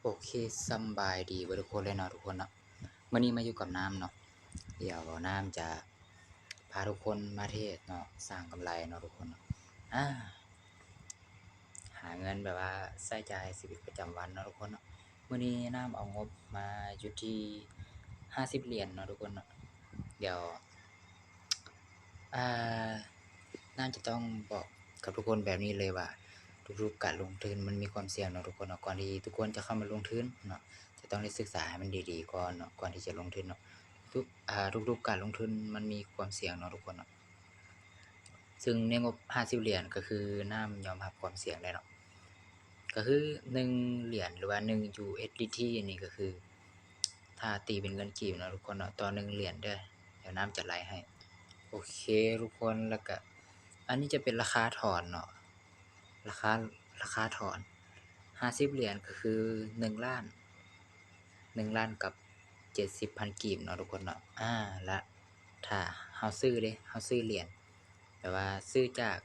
ໂອເຄ ສຳບາຍດີເບິດທຸກຄົນເລີຍເນາະທຸກຄົນເນາະ. ມື້ນີ້ມາຢູ່ກັບນ້ຳເນາະ, ດຽວນ້ຳຈະພາທຸກຄົນມາເທຣດເນາະ, ສ້າງກຳໄລເນາະທຸກຄົນເນາະ. ອາ ຫາເງິນແບບວ່າໃຊ້ຈ່າຍຊີວິດປະຈຳວັນເນາະທຸກຄົນເນາະ. ມື້ນີ້ນ້ຳເອົາງົບມາຢູ່ທີ່ຫ້າສິບຫຼຽນເນາະທຸກຄົນເນາະ. ດຽວ ອາ ນ້ຳຈະຕ້ອງບອກກັບທຸກຄົນແບບນີ້ເລີຍວ່າ ທຸກໆການລົງທຶນມັນມີຄວາມສ່ຽງເນາະທຸກຄົນເນາະ. ກ່ອນທີ່ທຸກຄົນຈະເຂົ້າມາລົງທຶນເນາະ ຈະຕ້ອງໄດ້ສຶກສາໃຫ້ມັນດີໆກ່ອນເນາະ ກ່ອນທີ່ຈະລົງທຶນເນາະ. ທຸກ ອາ ທຸກໆການລົງທຶນມັນມີຄວາມສ່ຽງເນາະທຸກຄົນເນາະ. ຊຶ່ງໃນງົບຫ້າສິບຫຼຽນ ກໍຄືນ້ຳຍອມຮັບຄວາມສ່ຽງໄດ້ເນາະ. ກໍຄືໜຶ່ງຫຼຽນ ຫຼືວ່າໜຶ່ງ USDT ນີ້ກໍຄື ຖ້າຕີເປັນເງິນກີບເນາະທຸກຄົນເນາະ ຕໍ່ໜຶ່ງຫຼຽນເດີ້. ດຽວນ້ຳຈະໄລ່ໃຫ້. ໂອເຄທຸກຄົນ ແລ້ວກະອັນນີ້ຈະເປັນລາຄາຖອນເນາະ, ລາຄາ ລາຄາຖອນຫ້າສິບຫຼຽນ ກໍຄືໜຶ່ງລ້ານ ໜຶ່ງລ້ານກັບເຈັດສິບພັນກີບເນາະທຸກຄົນເນາະ. ອາ ລະ ຖ້າເຮົາຊື້ເດ້ ເຮົາຊື້ຫຼຽນ ແບບວ່າຊື້ຈາກ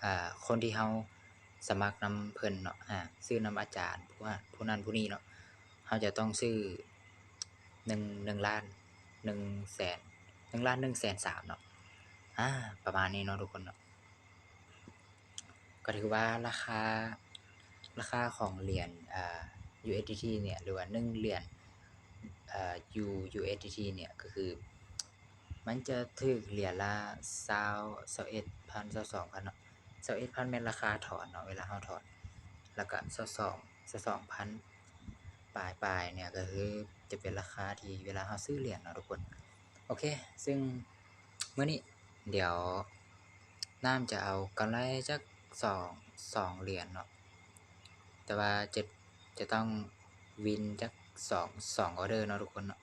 ອາ ຄົນທີ່ເຮົາສະໝັກນຳເພິ່ນເນາະ, ອາ ຊື້ນຳອາຈານຜູ້ ຜູ້ນັ້ນຜູ້ນີ້ເນາະ, ເຮົາຈະຕ້ອງຊື້ໜຶ່ງ ໜຶ່ງລ້ານ ໜຶ່ງແສນ ໜຶ່ງລ້ານໜຶ່ງແສນສາມເນາະ. ອາ ປະມານນີ້ເນາະທຸກຄົນເນາະ. ກໍຖືວ່າລາຄາ ລາຄາຂອງຫຼຽນ ອາ USDT ເນ່ຍ ຫຼືວ່າໜຶ່ງຫຼຽນ ອາ USDT ເນ່ຍ ກໍຄືມັນຈະຖືກຫຼຽນລະຊາວ ຊາວເອັດພັນ ຊາວສອງພັນເນາະ, ຊາວເອັດພັນແມ່ນລາຄາຖອນເນາະ ເວລາເຮົາຖອນ, ແລ້ວກະຊາວສອງ ຊາວສອງພັນປາຍໆເນ່ຍ ກໍຄືຈະເປັນລາຄາທີ່ເວລາເຮົາຊື້ຫຼຽນເນາະທຸກຄົນ. ໂອເຄ ຊຶ່ງມື້ນີ້ ດຽວນ້ຳຈະເອົາກຳໄລຈັກສອງ ສອງຫຼຽນເນາະ, ແຕ່ວ່າຈະ ຈະຕ້ອງວິນຈັກສອງ ສອງອອເດີເນາະທຸກຄົນເນາະ.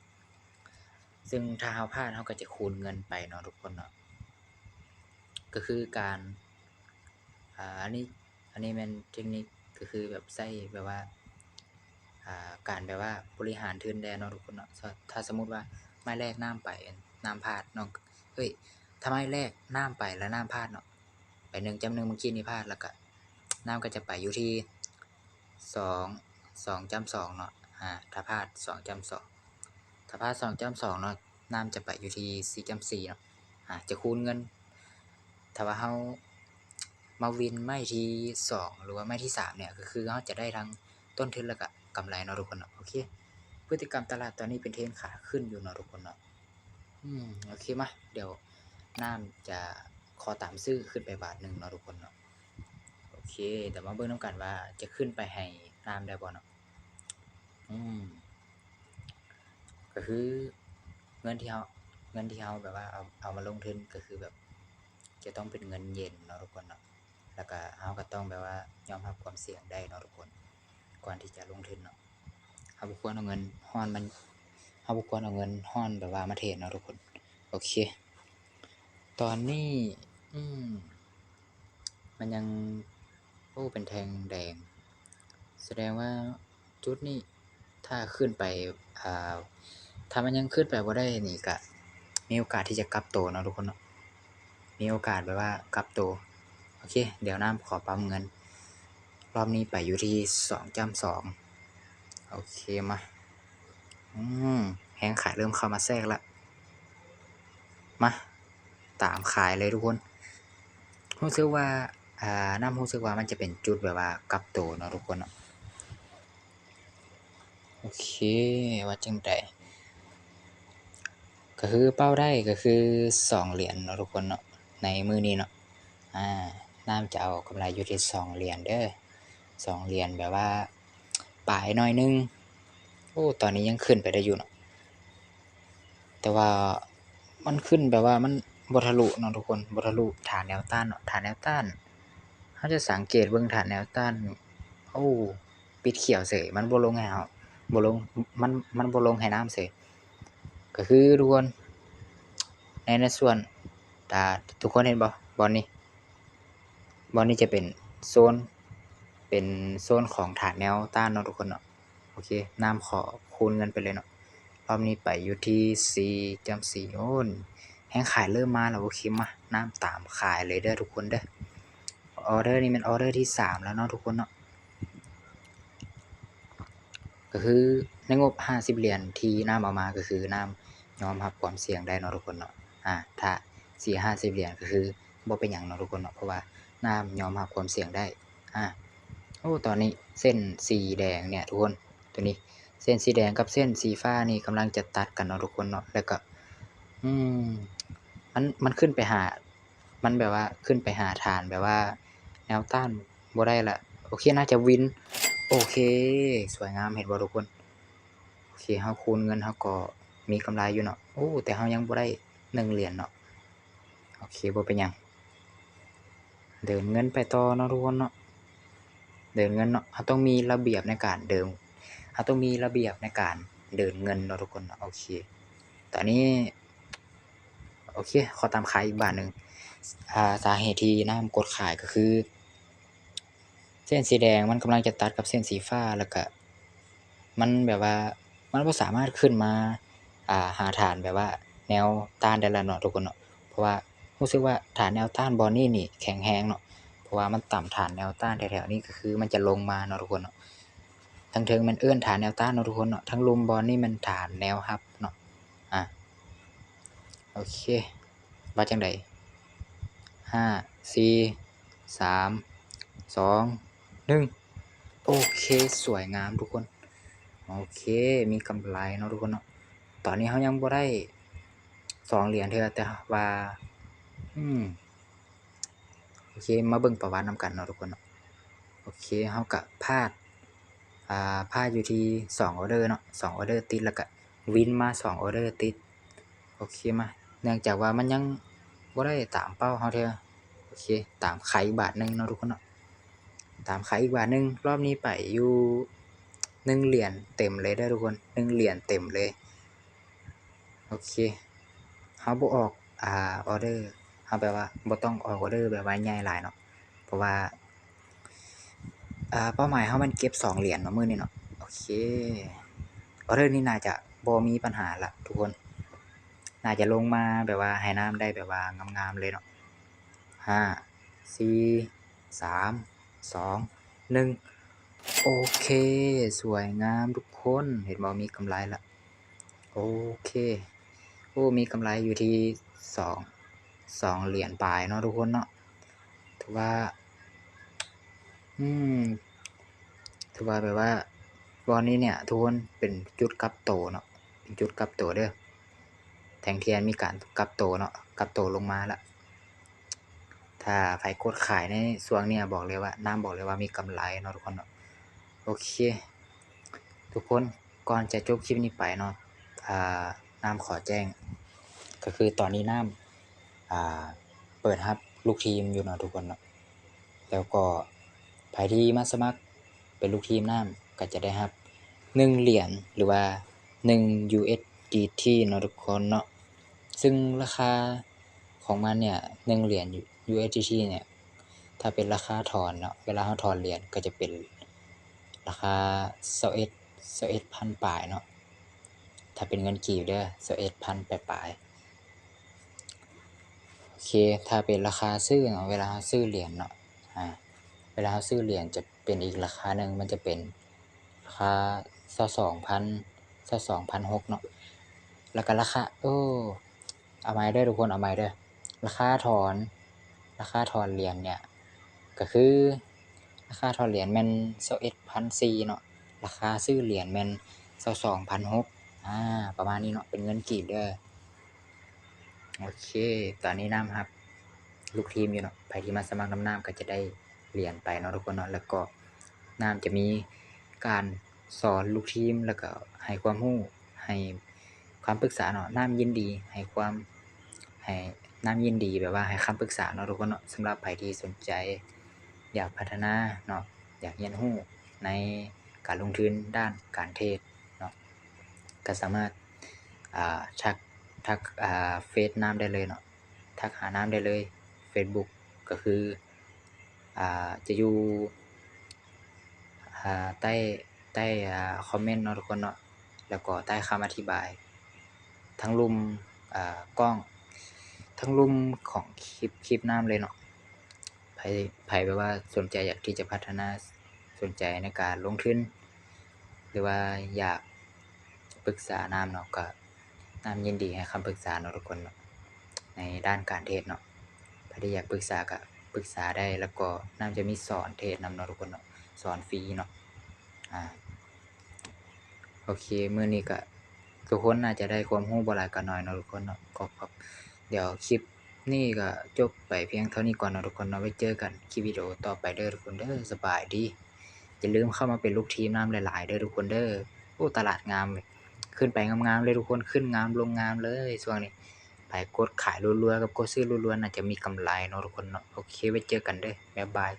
ຊຶ່ງຖ້າເຮົາພາດ ເຮົາກໍຈະຄູນເງິນໄປເນາະທຸກຄົນເນາະ. ກໍຄືການ ອາ ອັນນີ້ ອັນນີ້ແມ່ນເທັກນິກ ກໍຄືແບບໃຊ້ແບບວ່າ ອາ ການແບບວ່າບໍລິຫານທຶນແດ່ເນາະທຸກຄົນເນາະ. ຖ້າ ຖ້າສົມມຸດວ່າໄມ້ແລກນ້ຳໄປ ນ້ຳພາດເນາະ ເອີຍ ຖ້າໄມ້ແລກນ້ຳໄປແລ້ວນ້ຳພາດເນາະ ໄປໜຶ່ງຈ້ຳໜຶ່ງ ເມື່ອກີ້ນີ້ພາດ ແລ້ວກະນ້ຳກໍຈະໄປຢູ່ທີ່ສອງ ສອງຈ້ຳສອງເນາະ. ອາ ຖ້າພາດສອງຈ້ຳສອງ ຖ້າພາດສອງຈ້ຳສອງເນາະ ນ້ຳຈະໄປຢູ່ທີ່ສີ່ຈ້ຳສີ່ເນາະ. ອາ ຈະຄູນເງິນ ຖ້າວ່າເຮົາມາວິນໄມ້ທີສອງ ຫຼືວ່າໄມ້ທີສາມເນ່ຍ ກໍຄືເຮົາຈະໄດ້ທັງຕົ້ນທຶນ ແລ້ວກະກຳໄລເນາະທຸກຄົນເນາະ. ໂອເຄ ພຶດຕິກຳຕະຫຼາດຕອນນີ້ເປັນເທຣນຂາຂຶ້ນຢູ່ເນາະທຸກຄົນເນາະ. ອືມ ໂອເຄ ມາ ດຽວນ້ຳຈະຂໍຕາມຊື້ຂຶ້ນໄປບາດໜຶ່ງເນາະທຸກຄົນເນາະ. ໂອເຄ ດຽວມາເບິ່ງນຳກັນວ່າຈະຂຶ້ນໄປໃຫ້ນ້ຳໄດ້ບໍ່ເນາະ. ອືມ ກໍຄືເງິນທີ່ເຮົາ ເງິນທີ່ເຮົາແບບວ່າເອົາ ເອົາມາລົງທຶນ ກໍຄືແບບຈະຕ້ອງເປັນເງິນເຢັນເນາະທຸກຄົນເນາະ. ແລ້ວກະເຮົາກໍຕ້ອງແບບວ່າຍອມຮັບຄວາມສ່ຽງໄດ້ເນາະທຸກຄົນ ກ່ອນທີ່ຈະລົງທຶນເນາະ. ເຮົາບໍ່ຄວນເອົາເງິນຮ້ອນມັນ ເຮົາບໍ່ຄວນເອົາເງິນຮ້ອນແບບວ່າມາເທຣດເນາະທຸກຄົນ. ໂອເຄ ຕອນນີ້ ອືມ ມັນຍັງ ໂອ້ ເປັນແທ່ງແດງ ສະແດງວ່າຈຸດນີ້ ຖ້າຂຶ້ນໄປ ອາ ຖ້າມັນຍັງຂຶ້ນໄປບໍ່ໄດ້ນີ້ ກະມີໂອກາດທີ່ຈະກັບໂຕເນາະທຸກຄົນເນາະ, ມີໂອກາດແບບວ່າກັບໂຕ. ໂອເຄ ດຽວນ້ຳຂໍປ້ຳເງິນ ລອບນີ້ໄປຢູ່ທີ່ສອງຈ້ຳສອງ. ໂອເຄ ມາ ອືມ ແຮງຂາຍເລີ່ມເຂົ້າມາແຊກລະ. ມາ ຕາມຂາຍເລີຍທຸກຄົນ. ຮູ້ສຶກວ່າ ອາ ນ້ຳຮູ້ສຶກວ່າມັນຈະເປັນຈຸດແບບວ່າກັບໂຕເນາະທຸກຄົນເນາະ. ໂອເຄ ວ່າຈັ່ງໃດ ກໍຄືເປົ້າໄດ້ກໍຄືສອງຫຼຽນເນາະທຸກຄົນເນາະ ໃນມື້ນີ້ເນາະ. ອາ ນ້ຳຈະເອົາກຳໄລຢູ່ທີ່ສອງຫຼຽນເດີ້ ສອງຫຼຽນແບບວ່າປາຍໜ້ອຍໜຶ່ງ. ໂອ້ ຕອນນີ້ຍັງຂຶ້ນໄປໄດ້ຢູ່ເນາະ ແຕ່ວ່າມັນຂຶ້ນແບບວ່າມັນບໍ່ທະລຸເນາະທຸກຄົນ ບໍ່ທະລຸຖານແນວຕ້ານເນາະ. ຖານແນວຕ້ານ ເຮົາຈະສັງເກດເບິ່ງຖານແນວຕ້ານ ໂອ້ ປິດຂຽວເສີຍ ມັນບໍ່ລົງໃຫ້ເຮົາ ບໍ່ລົງ ມັນ ມັນບໍ່ລົງໃຫ້ນ້ຳເສີຍ. ກໍຄືທຸກຄົນ ໃນ ໃນສ່ວນ ອາ ທຸກຄົນເຫັນບໍ່ ບ່ອນນີ້ ບ່ອນນີ້ຈະເປັນໂຊນ ເປັນໂຊນຂອງຖານແນວຕ້ານເນາະທຸກຄົນເນາະ. ໂອເຄ ນ້ຳຂໍຄູນເງິນໄປເລີຍເນາະ ລອບນີ້ໄປຢູ່ທີ່ສີ່ຈ້ຳສີ່. ໂອ້ ແຮງຂາຍເລີ່ມມາແລ້ວ. ໂອເຄ ມາ ນ້ຳຕາມຂາຍເລີຍເດີ້ທຸກຄົນເດີ້. ອອເດີນີ້ແມ່ນອອເດີທີສາມແລ້ວເນາະທຸກຄົນເນາະ. ກໍຄືໃນງົບຫ້າສິບຫຼຽນທີ່ນ້ຳເອົາມາ ກໍຄືນ້ຳຍອມຮັບຄວາມສ່ຽງໄດ້ເນາະທຸກຄົນເນາະ. ອາ ຖ້າສີ່ຫ້າສິບຫຼຽນກໍຄືບໍ່ເປັນຫຍັງເນາະທຸກຄົນເນາະ ເພາະວ່ານ້ຳຍອມຮັບຄວາມສ່ຽງໄດ້. ອາ ໂອ້ ຕອນນີ້ເສັ້ນສີແດງເນຍທຸກຄົນ ໂຕນີ້ ເສັ້ນສີແດງກັບເສັ້ນສີຟ້ານີ້ກຳລັງຈະຕັດກັນເນາະທຸກຄົນເນາະ. ແລ້ວກໍ ອືມ ມັນ ມັນຂຶ້ນໄປຫາ ມັນແບບວ່າຂຶ້ນໄປຫາຖານແບບວ່າແນວຕ້ານບໍ່ໄດ້ລະ. ໂອເຄ ໜ້າຈະວິນ. ໂອເຄ ສວຍງາມ ເຫັນບໍ່ທຸກຄົນ? ໂອເຄ ເຮົາຄູນເງິນເຮົາກໍມີກຳໄລຢູ່ເນາະ. ໂອ້ ແຕ່ເຮົາຍັງບໍ່ໄດ້ໜຶ່ງຫຼຽນເນາະ. ໂອເຄ ບໍ່ເປັນຫຍັງ ເດີນເງິນໄປຕໍ່ເນາະທຸກຄົນເນາະ ເດີນເງິນເນາະ. ເຮົາຕ້ອງມີລະບຽບໃນການເດີນ ເຮົາຕ້ອງມີລະບຽບໃນການເດີນເງິນເນາະທຸກຄົນເນາະ. ໂອເຄ ຕອນນີ້ ໂອເຄ ຂໍຕາມຂາຍອີກບາດໜຶ່ງ. ອາ ສາເຫດທີ່ນ້ຳກົດຂາຍກໍຄື ເສັ້ນສີແດງມັນກຳລັງຈະຕັດກັບເສັ້ນສີຟ້າ ແລ້ວກະມັນແບບວ່າ ມັນບໍ່ສາມາດຂຶ້ນມາ ອາ ຫາຖານແບບວ່າແນວຕ້ານໄດ້ແລ້ວເນາະທຸກຄົນເນາະ. ເພາະວ່າຮູ້ສຶກວ່າຖານແນວຕ້ານບ່ອນນີ້ນີ້ແຂງແຮງເນາະ ເພາະວ່າມັນຕຳຖານແນວຕ້ານແຖວໆນີ້ ກໍຄືມັນຈະລົງມາເນາະທຸກຄົນເນາະ. ທາງເທິງແມ່ນເອີ້ນຖານແນວຕ້ານເນາະທຸກຄົນເນາະ ທາງລຸ່ມບ່ອນນີ້ແມ່ນຖານແນວຮັບເນາະ. ອາ ໂອເຄ ວ່າຈັ່ງໃດ? ຫ້າ ສີ່ ສາມ ສອງ ໜຶ່ງ ໂອເຄ ສວຍງາມທຸກຄົນ. ໂອເຄ ມີກຳໄລເນາະທຸກຄົນເນາະ. ຕອນນີ້ເຮົາຍັງບໍ່ໄດ້ສອງຫຼຽນເທື່ອ ແຕ່ວ່າ ອືມ ໂອເຄ ມາເບິ່ງປະຫວັດນຳກັນເນາະທຸກຄົນເນາະ. ໂອເຄ ເຮົາກະພາດ ອາ ພາດຢູ່ທີ່ສອງອໍເດີເນາະ ສອງອໍເດີຕິດ ແລ້ວກະວິນມາສອງອໍເດີຕິດ. ໂອເຄ ມາ ເນື່ອງຈາກວ່າມັນຍັງບໍ່ໄດ້ຕາມເປົ້າເຮົາເທື່ອ. ໂອເຄ ຕາມຂາຍອີກບາດໜຶ່ງເນາະທຸກຄົນເນາະ ຕາມຂາຍອີກບາດໜຶ່ງ. ລອບນີ້ໄປຢູ່ໜຶ່ງຫຼຽນເຕັມເລີຍເດີທຸກຄົນ ໜຶ່ງຫຼຽນເຕັມເລີຍ. ໂອເຄ ເຮົາບໍ່ອອກ ອາ ອໍເດີ ເຮົາແບບວ່າບໍ່ຕ້ອງອອກອໍເດີແບບວ່າໃຫຍ່ຫຼາຍເນາະ ເພາະວ່າ ອາ ເປົ້າໝາຍເຮົາແມ່ນເກັບສອງຫຼຽນເນາະມື້ນີ້ເນາະ. ໂອເຄ ອໍເດີນີ້ໜ້າຈະບໍ່ມີບັນຫາລະທຸກຄົນ ໜ້າຈະລົງມາແບບວ່າໃຫ້ນ້ຳໄດ້ແບບວ່າງາມໆເລີຍເນາະ. ຫ້າ ສີ່ ສາມ ສອງ ໜຶ່ງ ໂອເຄ ສວຍງາມທຸກຄົນ ເຫັນບໍ່ ມີກຳໄລລະ. ໂອເຄ ໂອ້ ມີກຳໄລຢູ່ທີ່ສອງ ສອງຫຼຽນປາຍເນາະທຸກຄົນເນາະ. ຖືວ່າ ອືມ ຖືວ່າແບບວ່າບ່ອນນີ້ເນຍທຸກຄົນ ເປັນຈຸດກັບໂຕເນາະ ເປັນຈຸດກັບໂຕເດີ. ແທ່ງທຽນມີການກັບໂຕເນາະ ກັບໂຕລົງມາລະ. ຖ້າໃຜກົດຂາຍໃນຊ່ວງເນີ້ຍ ບອກເລີຍວ່າ ນ້ຳບອກເລີຍວ່າມີກຳໄລເນາະທຸກຄົນເນາະ. ໂອເຄ ທຸກຄົນ ກ່ອນຈະຈົບຄລິບນີ້ໄປເນາະ ອາ ນ້ຳຂໍແຈ້ງ ກໍຄືຕອນນີ້ນ້ຳ ອາ ເປີດຮັບລູກທີມຢູ່ເນາະທຸກຄົນເນາະ. ແລ້ວກໍໃຜທີ່ມາສະໝັກເປັນລູກທີມນ້ຳ ກໍຈະໄດ້ຮັບໜຶ່ງຫຼຽນ ຫຼືວ່າໜຶ່ງ USDT ເນາະທຸກຄົນເນາະ. ຊຶ່ງລາຄາຂອງມັນເນຍ ໜຶ່ງຫຼຽນ USDT ເນຍ ຖ້າເປັນລາຄາຖອນເນາະ ເວລາເຮົາຖອນຫຼຽນກໍຈະເປັນລາຄາຊາວເອັດ ຊາວເອັດພັນປາຍເນາະ ຖ້າເປັນເງິນກີບເດີ ຊາວເອັດພັນປາຍໆ. ໂອເຄ ຖ້າເປັນລາຄາຊື້ເນາະ ເວລາເຮົາຊື້ຫຼຽນເນາະ ອາ ເວລາເຮົາຊື້ຫຼຽນຈະເປັນອີກລາຄາໜຶ່ງ ມັນຈະເປັນລາຄາຊາວສອງພັນ ຊາວສອງພັນຫົກເນາະ. ແລ້ວກໍລາຄາ ໂອ້ ເອົາໃໝ່ເດີທຸກຄົນ ເອົາໃໝ່ເດີ ລາຄາຖອນ ລາຄາຖອນຫຼຽນເນຍ ກໍຄືລາຄາຖອນຫຼຽນແມ່ນຊາວເອັດພັນສີ່ເນາະ ລາຄາຊື້ຫຼຽນແມ່ນຊາວສອງພັນຫົກ ອາ ປະມານນີ້ເນາະ ເປັນເງິນກີບເດີ. ໂອເຄ ຕອນນີ້ນ້ຳຮັບລູກທີມຢູ່ເນາະ ໃຜທີ່ມາສະໝັກນຳນ້ຳກໍຈະໄດ້ຫຼຽນໄປເນາະທຸກຄົນເນາະ. ແລ້ວກໍນ້ຳຈະມີການສອນລູກທີມ ແລ້ວກໍໃຫ້ຄວາມຮູ້ ໃຫ້ຄຳປຶກສາເນາະ ນ້ຳຍິນດີໃຫ້ຄວາມ ໃຫ້ ນ້ຳຍິນດີແບບວ່າໃຫ້ຄຳປຶກສາເນາະທຸກຄົນເນາະ. ສຳລັບໃຜທີ່ສົນໃຈຢາກພັດທະນາເນາະ ຢາກຮຽນຮູ້ໃນການລົງທຶນດ້ານການເທຣດເນາະ ກໍສາມາດ ອາ ທັກ ທັກ ອາ ເຟສນ້ຳໄດ້ເລີຍເນາະ ທັກຫານ້ຳໄດ້ເລີຍ ເຟສບຸກ ກໍຄື ອາ ຈະຢູ່ ອາ ໃຕ້ ໃຕ້ ອາ ຄອມເມັນເນາະທຸກຄົນເນາະ ແລ້ວກໍໃຕ້ຄຳອະທິບາຍ ທັງລຸ່ມ ອາ ກ້ອງ ທັງລຸ່ມຂອງຄລິບ ຄລິບນ້ຳເລີຍເນາະ. ໃຜ ໃຜແບບວ່າສົນໃຈຢາກທີ່ຈະພັດທະນາ ສົນໃຈໃນການລົງທຶນ ຫຼືວ່າຢາກປຶກສານຳເນາະ ກໍນຳຍິນດີໃຫ້ຄຳປຶກສາເນາະທຸກຄົນເນາະ ໃນດ້ານການເທຣດເນາະ. ໃຜທີ່ຢາກປຶກສາກໍປຶກສາໄດ້ ແລ້ວກໍນຳຈະມີສອນເທຣດນຳເນາະທຸກຄົນເນາະ ສອນຟຣີເນາະ. ອາ ໂອເຄ ມື້ນີ້ກໍທຸກຄົນໜ້າຈະໄດ້ຄວາມຮູ້ບໍ່ຫຼາຍກໍໜ້ອຍເນາະທຸກຄົນເນາະ. ກໍ ກໍ ດຽວຄລິບນີ້ກໍຈົບໄປພຽງເທົ່ານີ້ກ່ອນເນາະທຸກຄົນເນາະ. ໄວ້ເຈີກັນຄລິບວິດີໂອຕໍ່ໄປເດີທຸກຄົນເດີ. ສະບາຍດີ. ຢ່າລືມເຂົ້າມາເປັນລູກທີມນຳຫຼາຍໆເດີທຸກຄົນເດີ. ໂອ້ ຕະຫຼາດງາມເວີຍ ຂຶ້ນໄປງາມໆເລີຍທຸກຄົນ ຂຶ້ນງາມລົງງາມເລີຍຊ່ວງນີ້. ໃຜກົດຂາຍລົວໆກັບກົດຊື້ລົວໆ ໜ້າຈະມີກຳໄລເນາະທຸກຄົນເນາະ. ໂອເຄ ໄວ້ເຈີກັນເດີ ບາຍບາຍ.